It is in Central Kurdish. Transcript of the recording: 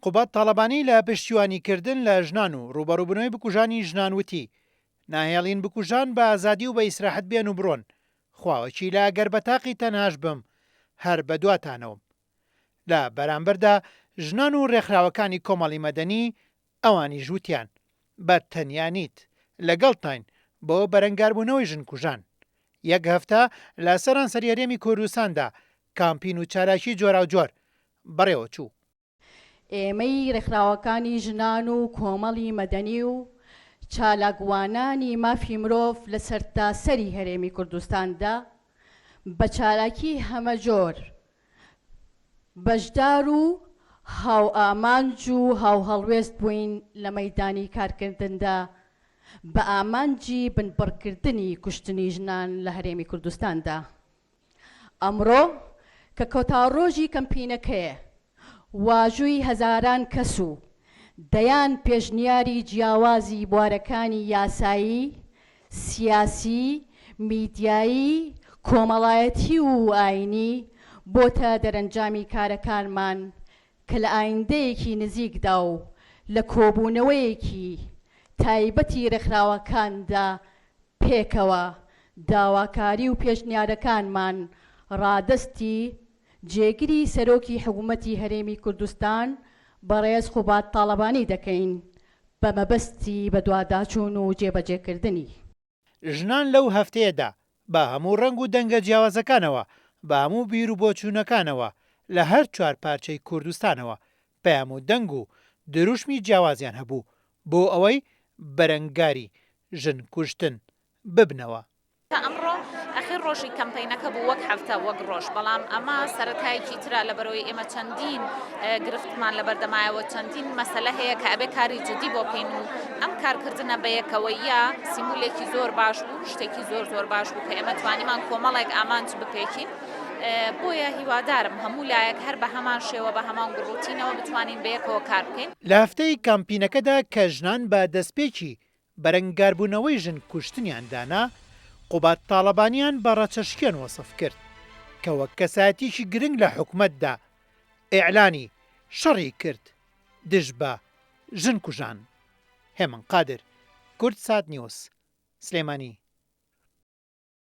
قوباد تاڵەبانی لە پشتیوانیکردن لە ژنان و ڕووبەڕووبوونەوەی بکوژانی ژنان وتی، ناهێڵین بکوژان بە ئازادی و بە ئیسراحەت بێن و بڕۆن، خوا وەکیلە گەر بە تاقی تەنهاش بم هەر بە دواتانەوەم. لە بەرامبەردا ژنان و ڕێکخراوەکانی کۆمەڵی مەدەنی ئەوانیش وتیان، بە تەنیا نیت، لەگەڵتاین بۆ بەرەنگاربوونەوەی ژنکوژان. یەک هەفتە لە سەرانسەری هەرێمی کوردستاندا کامپین و چالاکی جۆراوجۆر بەڕێوەچوو. ئێمەی ڕێکخراوەکانی ژنان و کۆمەڵی مەدەنی و چالاکوانانی مافی مرۆڤ لە سەرتاسەری هەرێمی کوردستاندا بە چالاکی هەمەجۆر بەشدار و هاوئامانج و هاوهەڵوێست بووین لە مەیدانی کارکردندا بە ئامانجی بنبڕکردنی کوشتنی ژنان لە هەرێمی کوردستاندا. ئەمڕۆ کە کۆتا ڕۆژی کەمپینەکەیە، واژووی هەزاران کەس و دەیان پێشنیاری جیاوازی بوارەکانی یاسایی، سیاسی، میدیایی، کۆمەڵایەتی و ئاینی بۆتە دەرەنجامی کارەکانمان کە لە ئایندەیەکی نزیکدا و لە کۆبوونەوەیەکی تایبەتی ڕێکخراوەکاندا پێکەوە داواکاری و پێشنیارەکانمان ڕادەستی جێگری سەرۆکی حکومەتی هەرێمی کوردستان بەڕێز قوباد تاڵەبانی دەکەین بە مەبەستی بەدواداچوون و جێبەجێکردنی. ژنان لەو هەفتەیەدا بە هەموو ڕەنگ و دەنگە جیاوازەکانەوە، بە هەموو بیروبۆچوونەکانەوە لە هەر چوارپارچەی کوردستانەوە پەیام و دەنگ و دروشمی جیاوازیان هەبوو بۆ ئەوەی بەرەنگاری ژن کوشتن ببنەوە. تا ئەمڕۆ ئەخیر ڕۆژی کەمپەینەکە بوو وەک هەفتە وەک ڕۆژ، بەڵام ئەمە سەرەتایەکی ترە لەبەرئەوەی ئێمە چەندین گرفتمان لەبەردەمایەوە چەندین مەسەلە هەیە کە ئەبێ کاری جدی بۆ بکەین و ئەم کارکردنە بەیەکەوەیە سیمولێکی زۆر باش بوو شتێکی زۆر زۆر باش بوو کە ئێمە توانیمان کۆمەڵێک ئامانج بپێکین بۆیە هیوادارم هەموو لایەک هەر بە هەمان شێوە بە هەمان گوڕوتینەوە بتوانین بەیەکەوە کار بکەین. لە هەفتەی کامپینەکەدا کە ژنان بە دەستپێکی بەرەنگاربوونەوەی ژن کوشتنیان دانا، قوباد تاڵەبانیان بە ڕەچەشکێن وەسف کرد، کە وەک کەسایەتیەکی گرنگ لە حکومەتدا ئیعلانی شەڕی کرد دژ بە ژن کوژان. هێمن قادر، کوردسات نیوز، سلێمانی.